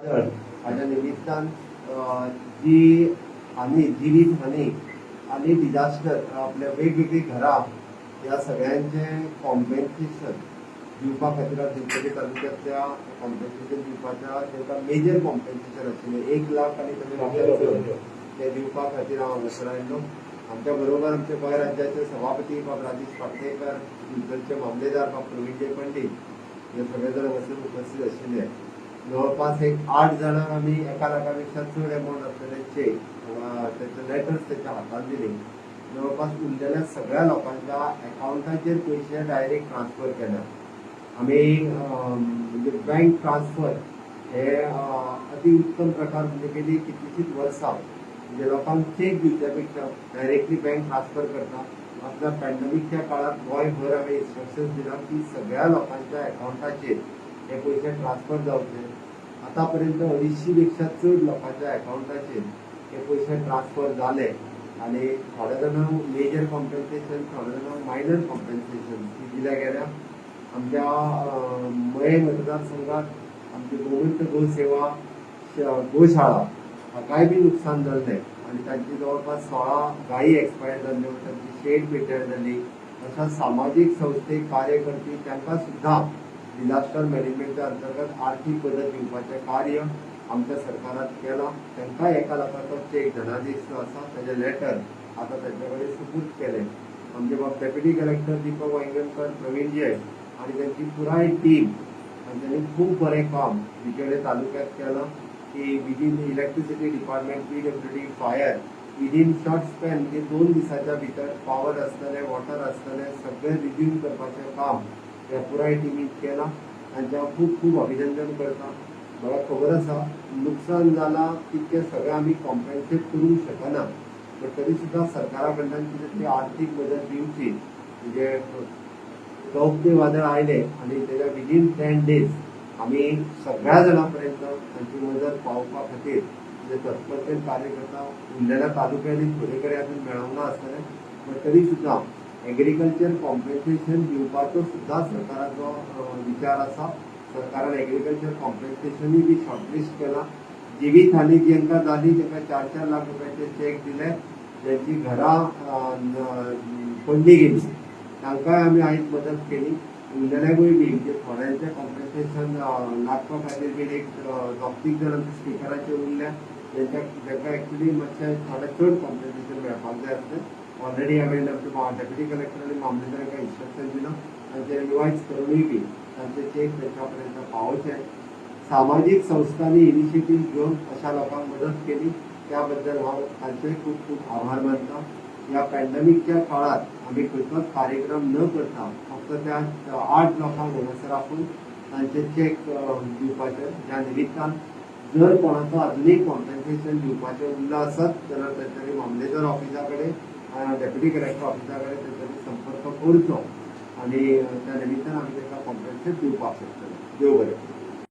हाज्या निमित्तान जी हानी, जिवीत हानी आनी डिजास्टर, आपल्या वेगवेगळीं घरां ह्या सगळ्यांचें कॉम्पेन्सेशन दिवपा खातीर आज दिवचले तालुक्यांतल्या कॉम्पेन्सेशन दिवपाच्या, तांकां मेजर कॉम्पेन्सेशन आशिल्लें 1 लाख आनी ताचे चड, ते दिवपा खातीर हांव हांगासर आयिल्लो. आमच्या बरोबर आमचे गोंय राज्याचे सभापती बाब राजेश पाटणेकर, दिवचलचे मामलेदार बाब प्रवीणजय पंडीत हे सगळे जाण हांगासर उपस्थित आशिल्ले. जवळपास एक आठ जाणांक आमी 1 लाखा पेक्षा चड अमावंट आसलेले चेक, ताचे लेटर्स तेच्या हातान दिले. जवळपास उरलेल्या सगळ्या लोकांच्या अकावंटाचेर पयशे डायरेक्ट ट्रान्सफर केल्या आमी. म्हणजे बँक ट्रान्सफर हे अति उत्तम प्रकार, म्हणजे गेली कितलीशीच वर्सां म्हणजे लोकांक चेक दिवच्या पेक्षा डायरेक्टली बँक ट्रान्सफर करता. आपल्या पॅन्डमिकच्या काळात गोंयभर हांवें इन्स्ट्रक्शन्स दिला की सगळ्या लोकांच्या अकावंटाचेर हे पयशे ट्रान्सफर जावचे. आतापर्यंत 250 पेक्षा चड लोकांच्या अकावंटाचेर हे पयशे ट्रान्सफर जाले आनी थोड्या जाणांक मेजर कॉम्पेन्सेशन, थोड्या जाणांक मायनर कॉम्पेन्सेशन ती दिल्या गेल्या. आमच्या मये मतदारसंघात आमची गोमंत गोसेवा गोशाळा हाकाय बी नुकसान जाल्लें आनी तांची जवळपास 16 गायी एक्सपायर जाल्ल्यो, तांची शेड पेड्ड्यार जाली. अशा सामाजीक संस्थेक कार्य करपी तांकां सुद्दां डिजास्टर मॅनेजमेंटच्या अंतर्गत आर्थीक मदत दिवपाचें कार्य आमच्या सरकारान केलां. तांकां 1 लाखाचो चेक, धनादेश जो आसा ताजें लेटर आतां तांच्या कडेन सुपूर्द केलें. आमचे बाब डेप्युटी कलेक्टर दीपक वायंगणकर, प्रवीण जय आनी तांची पुराय टीम तांच्यांनी खूब बरें काम बिचोडे तालुक्यात केलां की within electricity department, PWD, fire, within short span, म्हणजे 2 दिसाच्या भितर पावर आसतलें, वॉटर आसतलें, सगळें रिज्यूम करपाचें काम ह्या पुराय टिमीन केलां. तांचें हांव खूब खूब अभिनंदन करता. म्हाका खबर आसा, नुकसान जालां तितकें सगळें आमी कॉम्पेन्सेट करूंक शकना, बट तरी सुद्दां सरकारा कडल्यान कितें तरी आर्थीक मदत दिवची. म्हणजे तौक्ते वादळ आयलें आनी तेज्या विदीन 10 डेज आमी सगळ्या जाणां पर्यंत तांची मदत पावोवपा खातीर म्हणजे तत्परतेन कार्य करता. उरलेल्या तालुक्यांनी थोडे कडेन अजून मेळोंक ना आसतलें, बट तरी सुद्दां एग्रीकल्चर कॉम्पेन्सेशन दिवपाचो सुद्दां सरकाराचो विचार आसा. सरकारान एग्रीकल्चर कॉम्पेन्सेशनूय बी शॉर्टलिस्ट केलां. जिवीत हानी जांकां जाली तांकां 4-4 लाख रुपयाचे चेक दिले. ज्यांची घरां पडली गेली तांकांय आमी आयज मदत केली. उरलेल्यांकूय बी म्हणजे थोड्यांचें कॉम्पेन्सेशन लागपा खातीर बीन एक दोग तीग जाण आमच्या स्पिकराचे उरल्या, जांकां एक्चुली मातशें थोडें चड कॉम्पेन्सेशन मेळपाक जाय आसलें. ऑलरेडी हांवें आमच्या डेप्युटी कलेक्टर आनी मामलेदारांक इन्स्ट्रक्शन दिलां, तांचे रिवायज करुनूय बी तांचे चेक तांच्या पर्यंत पावोवचे. सामाजीक संस्थांनी इनिशिएटीव घेवन अशा लोकांक मदत केली, त्याबद्दल हांव तांचे खूब खूब आभार मानता. ह्या पॅन्डमिकच्या काळात आमी खंयचोच कार्यक्रम न करता फक्त त्या आठ लोकांक हांगासर आपोवन तांचे चेक दिवपाचे. ह्या निमित्तान जर कोणाचो अजुनूय कॉम्पेन्सेशन दिवपाचें उरलां आसत जाल्यार तांच्यांनी मामलेदार ऑफिसा कडेन, डेप्युटी कलेक्टर ऑफिसा कडेन तांच्यांनी संपर्क करचो आनी त्या निमित्तान आमी तांकां कॉम्पेन्सेट दिवपाक शकतले. देव बरें करूं.